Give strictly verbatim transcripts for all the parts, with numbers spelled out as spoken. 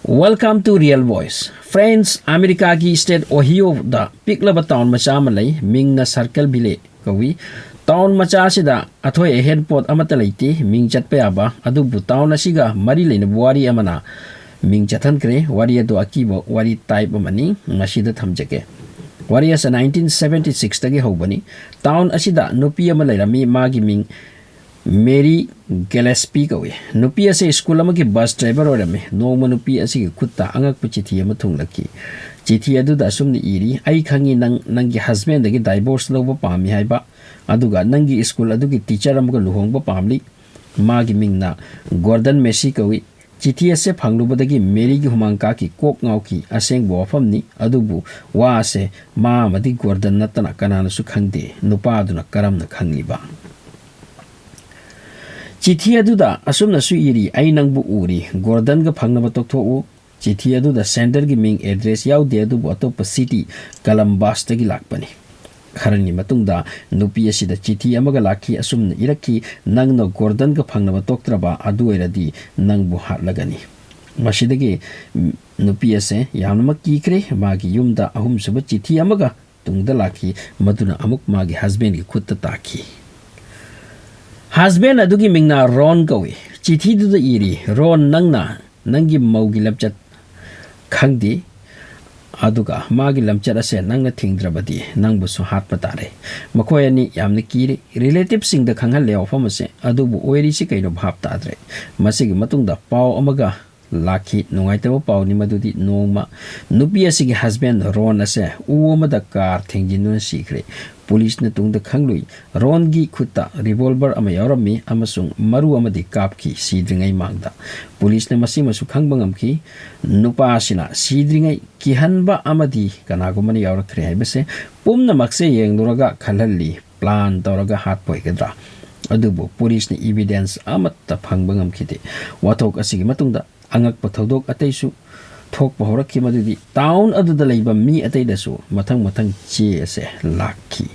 Welcome to Real Voice. Friends, ꯑꯃꯦꯔꯤꯀꯥꯒꯤ state Ohio ꯗ ꯄꯤꯛꯂꯕ town ꯃꯆꯥ ꯑꯃ ꯂꯩ, ꯃꯤꯡꯅ Circle Village ꯀꯧꯏ꯫ Town ꯃꯆꯥ ꯑꯁꯤꯗ ꯑꯊꯣꯏ ꯑꯍꯦꯟ ꯄꯣꯠ ꯑꯃꯠꯇ ꯂꯩꯇꯦ꯫ ꯃꯤꯡ ꯆꯠꯄ ꯌꯥꯕ, ꯑꯗꯨꯕꯨ town ꯑꯁꯤꯒ ꯃꯔꯤ ꯂꯩꯅꯕ ꯋꯥꯔꯤ ꯑꯃꯅ ꯃꯤꯡ ꯆꯠꯍꯟꯈ꯭ꯔꯦ꯫ ꯋꯥꯔꯤ ꯑꯗꯨ ꯑꯀꯤꯕ ꯋꯥꯔꯤ type ꯑꯃꯅꯤ꯫ ꯃꯁꯤꯗ ꯊꯝꯖꯒꯦ꯫ ꯋꯥꯔꯤ ꯑꯁꯤ nineteen seventy six ꯇꯒꯤ ꯍꯧꯕꯅꯤ꯫ Town ꯑꯁꯤꯗ ꯅꯨꯄꯤ ꯑꯃ ꯂꯩꯔꯝꯃꯤ꯫ ꯃꯥꯒꯤ ꯃꯤꯡ ꯃꯦꯔꯤ ꯒꯦꯂꯦꯁꯄꯤ ꯀꯧꯏ꯫ ꯅꯨꯄꯤ ꯑꯁꯤ school ꯑꯃꯒꯤ bus driver ꯑꯣꯏꯔꯝꯃꯤ꯫ ꯅꯣꯡꯃ ꯅꯨꯄꯤ ꯑꯁꯤꯒꯤ ꯈꯨꯠꯇ ꯑꯉꯛꯄ ꯆꯤꯊꯤ ꯑꯃ ꯊꯨꯡꯂꯛꯈꯤ꯫ ꯆꯤꯊꯤ ꯑꯗꯨꯗ ꯑꯁꯨꯝꯅ ꯏꯔꯤ, "ꯑꯩ ꯈꯪꯏ, ꯅꯪ ꯅꯪꯒꯤ husband ꯗꯒꯤ divorce ꯂꯧꯕ ꯄꯥꯝꯃꯤ ꯍꯥꯏꯕ, ꯑꯗꯨꯒ ꯅꯪꯒꯤ school ꯑꯗꯨꯒꯤ teacher ꯑꯃꯒ ꯂꯨꯍꯣꯡꯕ ꯄꯥꯝꯂꯤ꯫ ꯃꯥꯒꯤ ꯃꯤꯡꯅ ꯒꯣꯔꯗꯟ ꯃꯦꯁꯤ ꯀꯧꯏ꯫" ꯆꯤꯊꯤ ꯑꯁꯦ ꯐꯪꯂꯨꯕꯗꯒꯤ ꯃꯦꯔꯤꯒꯤ ꯍꯨꯃꯥꯡ ꯀꯥꯈꯤ꯫ "ꯀꯣꯛ ꯉꯥꯎꯈꯤ꯫ ꯑꯁꯦꯡꯕ ꯋꯥꯐꯝꯅꯤ, ꯑꯗꯨꯕꯨ ꯋꯥ ꯑꯁꯦ ꯃꯥ ꯑꯃꯗꯤ ꯒꯣꯔꯗꯟ ꯅꯠꯇꯅ ꯀꯅꯥꯅꯁꯨ ꯈꯪꯗꯦ꯫ ꯅꯨꯄꯥ ꯑꯗꯨꯅ ꯀꯔꯝꯅ ꯈꯪꯂꯤꯕ?" ꯆꯤꯊꯤ ꯑꯗꯨꯗ ꯑꯁꯨꯝꯅꯁꯨ ꯏꯔꯤ, "ꯑꯩ ꯅꯪꯕꯨ ꯎꯔꯤ꯫ ꯒꯣꯔꯗꯟꯒ ꯐꯪꯅꯕ ꯇꯣꯛꯊꯣꯛꯎ꯫" ꯆꯤꯊꯤ ꯑꯗꯨꯗ senderꯒꯤ ꯃꯤꯡ, address ꯌꯥꯎꯗꯦ, ꯑꯗꯨꯕꯨ ꯑꯇꯣꯞꯄ city, Columbusꯇꯒꯤ ꯂꯥꯛꯄꯅꯤ꯫ ꯈꯔꯅꯤ ꯃꯇꯨꯡꯗ ꯅꯨꯄꯤ ꯑꯁꯤꯗ ꯆꯤꯊꯤ ꯑꯃꯒ ꯂꯥꯛꯈꯤ꯫ ꯑꯁꯨꯝꯅ ꯏꯔꯛꯈꯤ, "ꯅꯪꯅ ꯒꯣꯔꯗꯟꯒ ꯐꯪꯅꯕ ꯇꯣꯛꯇ꯭ꯔꯕ, ꯑꯗꯨ ꯑꯣꯏꯔꯗꯤ ꯅꯪꯕꯨ ꯍꯥꯠꯂꯒꯅꯤ꯫" ꯃꯁꯤꯗꯒꯤ, ꯎꯝ, ꯅꯨꯄꯤ ꯑꯁꯦ ꯌꯥꯝꯅꯃꯛ ꯀꯤꯈ꯭ꯔꯦ꯫ ꯃꯥꯒꯤ ꯌꯨꯝꯗ ꯑꯍꯨꯝꯁꯨꯕ ꯆꯤꯊꯤ ꯑꯃꯒ ꯇꯨꯡꯗ ꯂꯥꯛꯈꯤ, ꯃꯗꯨꯅ ꯑꯃꯨꯛ ꯃꯥꯒꯤ husbandꯒꯤ ꯈꯨꯠꯇ ꯇꯥꯈꯤ꯫ Husband ꯑꯗꯨꯒꯤ ꯃꯤꯡꯅ ꯔꯣꯟ ꯀꯧꯏ꯫ ꯆꯤꯊꯤꯗꯨꯗ ꯏꯔꯤ, "ꯔꯣꯟ, ꯅꯪꯅ ꯅꯪꯒꯤ ꯃꯧꯒꯤ ꯂꯝꯆꯠ ꯈꯪꯗꯦ, ꯑꯗꯨꯒ ꯃꯥꯒꯤ ꯂꯝꯆꯠ ꯑꯁꯦ ꯅꯪꯅ ꯊꯤꯡꯗ꯭ꯔꯕꯗꯤ ꯅꯪꯕꯨꯁꯨ ꯍꯥꯠꯄ ꯇꯥꯔꯦ꯫" ꯃꯈꯣꯏ ꯑꯅꯤ ꯌꯥꯝꯅ ꯀꯤꯔꯦ꯫ Relativeꯁꯤꯡꯗ ꯈꯪꯍꯜꯂꯦ ꯋꯥꯐꯝ ꯑꯁꯦ, ꯑꯗꯨꯕꯨ ꯑꯣꯏꯔꯤꯁꯤ ꯀꯩꯅꯣ ꯚꯥꯞ ꯇꯥꯗ꯭ꯔꯦ꯫ ꯃꯁꯤꯒꯤ ꯃꯇꯨꯡꯗ ꯄꯥꯎ ꯑꯃꯒ ꯂꯥꯛꯈꯤ꯫ ꯅꯨꯡꯉꯥꯏꯇꯕ ꯄꯥꯎꯅꯤ ꯃꯗꯨꯗꯤ, ꯅꯣꯡꯃ ꯅꯨꯄꯤ ꯑꯁꯤꯒꯤ husband ꯔꯣꯟ ꯑꯁꯦ ꯎ ꯑꯃꯗ car ꯊꯦꯡꯖꯤꯟꯗꯨꯅ ꯁꯤꯈ꯭ꯔꯦ꯫ Policeꯅ ꯇꯨꯡꯗ ꯈꯪꯂꯨꯏ, ꯔꯣꯟꯒꯤ ꯈꯨꯠꯇ revolver ꯑꯃ ꯌꯥꯎꯔꯝꯃꯤ ꯑꯃꯁꯨꯡ ꯃꯔꯨ ꯑꯃꯗꯤ ꯀꯥꯞꯈꯤ꯫ ꯁꯤꯗ꯭ꯔꯤꯉꯩ ꯃꯥꯡꯗ policeꯅ ꯃꯁꯤꯃꯁꯨ ꯈꯪꯕ ꯉꯝꯈꯤ꯫ ꯅꯨꯄꯥ ꯑꯁꯤꯅ ꯁꯤꯗ꯭ꯔꯤꯉꯩ ꯀꯤꯍꯟꯕ ꯑꯃꯗꯤ ꯀꯅꯥꯒꯨꯝꯕꯅ ꯌꯥꯎꯔꯛꯈ꯭ꯔꯦ ꯍꯥꯏꯕꯁꯦ ꯄꯨꯝꯅꯃꯛꯁꯦ ꯌꯦꯡꯂꯨꯔꯒ ꯈꯜꯍꯜꯂꯤ꯫ Plan ꯇꯧꯔꯒ ꯍꯥꯠꯄ ꯑꯣꯏꯒꯗ꯭ꯔꯥ? ꯑꯗꯨꯕꯨ policeꯅ evidence ꯑꯃꯠꯇ ꯐꯪꯕ ꯉꯝꯈꯤꯗꯦ꯫ ꯋꯥꯊꯣꯛ ꯑꯁꯤꯒꯤ ꯃꯇꯨꯡꯗ ꯑꯉꯛꯄ ꯊꯧꯗꯣꯛ ꯑꯇꯩꯁꯨ ꯊꯣꯛꯄ ꯍꯧꯔꯛꯈꯤ, ꯃꯗꯨꯗꯤ town ꯑꯗꯨꯗ ꯂꯩꯕ ꯃꯤ ꯑꯇꯩꯗꯁꯨ ꯃꯊꯪ ꯃꯊꯪ ꯆꯦ ꯑꯁꯦ ꯂꯥꯛꯈꯤ꯫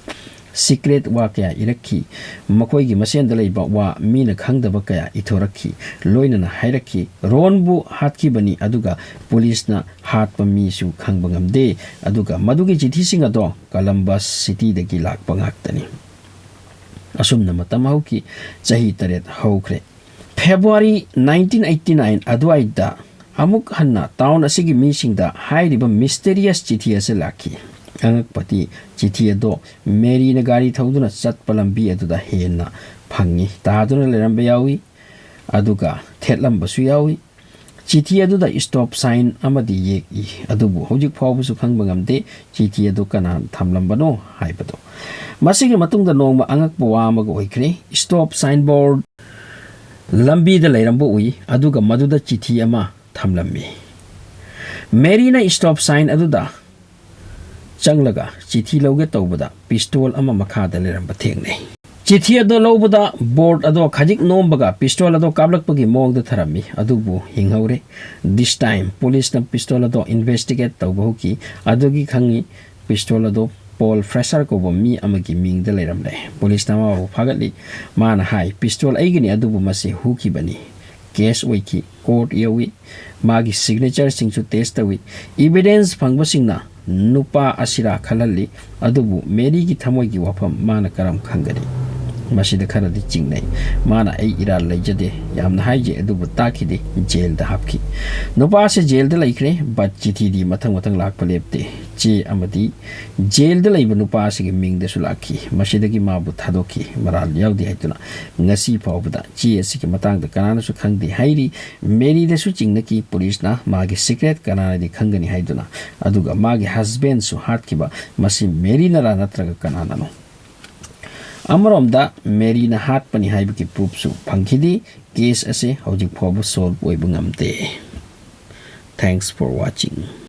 ꯁꯤꯀ꯭ꯔꯦꯠ ꯋꯥ ꯀꯌꯥ ꯏꯔꯛꯈꯤ꯫ ꯃꯈꯣꯏꯒꯤ ꯃꯁꯦꯟꯗ ꯂꯩꯕ ꯋꯥ ꯃꯤꯅ ꯈꯪꯗꯕ ꯀꯌꯥ ꯏꯊꯣꯔꯛꯈꯤ꯫ ꯂꯣꯏꯅꯅ ꯍꯥꯏꯔꯛꯈꯤ, "ꯔꯣꯟꯕꯨ ꯍꯥꯠꯈꯤꯕꯅꯤ, ꯑꯗꯨꯒ ꯄꯨꯂꯤꯁꯅ ꯍꯥꯠꯄ ꯃꯤꯁꯨ ꯈꯪꯕ ꯉꯝꯗꯦ꯫ ꯑꯗꯨꯒ ꯃꯗꯨꯒꯤ ꯆꯤꯊꯤꯁꯤꯡ ꯑꯗꯣ ꯀꯂꯝꯕꯁ ꯁꯤꯇꯤꯗꯒꯤ ꯂꯥꯛꯄ ꯉꯥꯛꯇꯅꯤ"꯫ ꯑꯁꯨꯝꯅ ꯃꯇꯝ ꯍꯧꯈꯤ꯫ ꯆꯍꯤ ꯇꯔꯦꯠ ꯍꯧꯈ꯭ꯔꯦ꯫ ꯐꯦꯕ꯭ꯔꯨꯋꯥꯔꯤ nineteen eighty nine ꯑꯗꯨꯋꯥꯏꯗ ꯑꯃꯨꯛ ꯍꯟꯅ ꯇꯥꯎꯟ ꯑꯁꯤꯒꯤ ꯃꯤꯁꯤꯡꯗ ꯍꯥꯏꯔꯤꯕ ꯃꯤꯁꯇꯦꯔꯤꯌꯁ ꯆꯤꯊꯤ ꯑꯁꯤ ꯂꯥꯛꯈꯤ꯫ ꯑꯉꯛꯄꯗꯤ, ꯆꯤꯊꯤ ꯑꯗꯣ ꯃꯦꯔꯤꯅ ꯒꯥꯔꯤ ꯊꯧꯗꯨꯅ ꯆꯠꯄ ꯂꯝꯕꯤ ꯑꯗꯨꯗ ꯍꯦꯟꯅ ꯐꯪꯉꯤ꯫ ꯇꯥꯗꯨꯅ ꯂꯩꯔꯝꯕ ꯌꯥꯎꯏ, ꯑꯗꯨꯒ ꯊꯦꯠꯂꯝꯕꯁꯨ ꯌꯥꯎꯏ꯫ ꯆꯤꯊꯤ ꯑꯗꯨꯗ ꯁ꯭ꯇꯣꯞ ꯁꯥꯏꯟ ꯑꯃꯗꯤ ꯌꯦꯛꯏ, ꯑꯗꯨꯕꯨ ꯍꯧꯖꯤꯛ ꯐꯥꯎꯕꯁꯨ ꯈꯪꯕ ꯉꯝꯗꯦ ꯆꯤꯊꯤ ꯑꯗꯨ ꯀꯅꯥꯅ ꯊꯝꯂꯝꯕꯅꯣ ꯍꯥꯏꯕꯗꯨ꯫ ꯃꯁꯤꯒꯤ ꯃꯇꯨꯡꯗ ꯅꯣꯡꯃ ꯑꯉꯛꯄ ꯋꯥ ꯑꯃꯒ ꯑꯣꯏꯈ꯭ꯔꯦ꯫ ꯁ꯭ꯇꯣꯞ ꯁꯥꯏꯟ ꯕꯣꯔꯗ ꯂꯝꯕꯤꯗ ꯂꯩꯔꯝꯕ ꯎꯏ, ꯑꯗꯨꯒ ꯃꯗꯨꯗ ꯆꯤꯊꯤ ꯑꯃ ꯊꯝꯂꯝꯃꯤ꯫ ꯃꯦꯔꯤꯅ ꯁ꯭ꯇꯣꯞ ꯁꯥꯏꯟ ꯑꯗꯨꯗ ꯆꯪꯂꯒ ꯆꯤꯊꯤ ꯂꯧꯒꯦ ꯇꯧꯕꯗ ꯄꯤꯁꯇꯣꯜ ꯑꯃ ꯃꯈꯥꯗ ꯂꯩꯔꯝꯕ ꯊꯦꯡꯅꯩ꯫ ꯆꯤꯊꯤ ꯑꯗꯣ ꯂꯧꯕꯗ ꯕꯣꯔꯗ ꯑꯗꯣ ꯈꯖꯤꯛ ꯅꯣꯝꯕꯒ ꯄꯤꯁꯇꯣꯜ ꯑꯗꯣ ꯀꯥꯞꯂꯛꯄꯒꯤ ꯃꯑꯣꯡꯗ ꯊꯔꯝꯃꯤ, ꯑꯗꯨꯕꯨ ꯍꯤꯡꯍꯧꯔꯦ꯫ This time ꯄꯨꯂꯤꯁꯅ ꯄꯤꯁꯇꯣꯜ ꯑꯗꯣ ꯏꯟꯚꯦꯁꯇꯤꯒꯦꯠ ꯇꯧꯕ ꯍꯧꯈꯤ꯫ ꯑꯗꯨꯒꯤ ꯈꯪꯉꯤ, ꯄꯤꯁꯇꯣꯜ ꯑꯗꯣ ꯄꯣꯜ ꯐ꯭ꯔꯦꯁꯔ ꯀꯧꯕ ꯃꯤ ꯑꯃꯒꯤ ꯃꯤꯡꯗ ꯂꯩꯔꯝꯂꯦ꯫ ꯄꯨꯂꯤꯁꯅ ꯃꯥꯕꯨ ꯐꯥꯒꯠꯂꯤ꯫ ꯃꯥꯅ ꯍꯥꯏ, "ꯄꯤꯁꯇꯣꯜ ꯑꯩꯒꯤꯅꯤ, ꯑꯗꯨꯕꯨ ꯃꯁꯤ ꯍꯨꯈꯤꯕꯅꯤ"꯫ ꯀꯦꯁ ꯑꯣꯏꯈꯤ꯫ ꯀꯣꯔꯠ ꯌꯧꯏ꯫ ꯃꯥꯒꯤ ꯁꯤꯒꯅꯦꯆꯔꯁꯤꯡꯁꯨ ꯇꯦꯁ ꯇꯧꯏ꯫ ꯏꯚꯤꯗꯦꯟꯁ ꯐꯪꯕꯁꯤꯡꯅ ꯅꯨꯄꯥ ꯑꯁꯤꯔꯥ ꯈꯜꯍꯜꯂꯤ꯫ ꯑꯗꯨꯕꯨ ꯃꯦꯔꯤꯒꯤ ꯊꯃꯣꯏꯒꯤ ꯋꯥꯐꯝ ꯃꯥꯅ ꯀꯔꯝ ꯈꯪꯒꯅꯤ? ꯃꯁꯤꯗ ꯈꯔꯗꯤ ꯆꯤꯡꯅꯩ꯫ ꯃꯥꯅ "ꯑꯩ ꯏꯔꯥꯜ ꯂꯩꯖꯗꯦ" ꯌꯥꯝꯅ ꯍꯥꯏꯖꯩ, ꯑꯗꯨꯕꯨ ꯇꯥꯛꯈꯤꯗꯦ꯫ ꯖꯦꯜꯗ ꯍꯥꯞꯈꯤ꯫ ꯅꯨꯄꯥ ꯑꯁꯤ ꯖꯦꯜꯗ ꯂꯩꯈ꯭ꯔꯦ, ꯕꯠ ꯆꯤꯊꯤꯗꯤ ꯃꯊꯪ ꯃꯊꯪ ꯂꯥꯛꯄ ꯂꯦꯞꯇꯦ꯫ ꯆꯦ ꯑꯃꯗꯤ ꯖꯦꯜꯗ ꯂꯩꯕ ꯅꯨꯄꯥ ꯑꯁꯤꯒꯤ ꯃꯤꯡꯗꯁꯨ ꯂꯥꯛꯈꯤ꯫ ꯃꯁꯤꯗꯒꯤ ꯃꯥꯕꯨ ꯊꯥꯗꯣꯛꯈꯤ, ꯃꯔꯥꯜ ꯌꯥꯎꯗꯦ ꯍꯥꯏꯗꯨꯅ꯫ ꯉꯁꯤ ꯐꯥꯎꯕꯗ ꯆꯦ ꯑꯁꯤꯒꯤ ꯃꯇꯥꯡꯗ ꯀꯅꯥꯅꯁꯨ ꯈꯪꯗꯦ ꯍꯥꯏꯔꯤ꯫ ꯃꯦꯔꯤꯗꯁꯨ ꯆꯤꯡꯅꯈꯤ꯫ ꯄꯨꯂꯤꯁꯅ ꯃꯥꯒꯤ ꯁꯤꯀ꯭ꯔꯦꯠ ꯀꯅꯥꯅꯗꯤ ꯈꯪꯒꯅꯤ ꯍꯥꯏꯗꯨꯅ꯫ ꯑꯗꯨꯒ ꯃꯥꯒꯤ ꯍꯁꯕꯦꯟꯁꯨ ꯍꯥꯠꯈꯤꯕ ꯃꯁꯤ ꯃꯦꯔꯤꯅꯔꯥ ꯅꯠꯇ꯭ꯔꯒ ꯀꯅꯥꯅꯅꯣ? ꯑꯃꯔꯣꯝꯗ ꯃꯦꯔꯤꯅ ꯍꯥꯠꯄꯅꯤ ꯍꯥꯏꯕꯒꯤ ꯄ꯭ꯔꯨꯐꯁꯨ ꯐꯪꯈꯤꯗꯦ꯫ ꯀꯦꯁ ꯑꯁꯤ ꯍꯧꯖꯤꯛ ꯐꯥꯎꯕ ꯁꯣꯜꯕ ꯑꯣꯏꯕ ꯉꯝꯗꯦ꯫ Thanks for watching.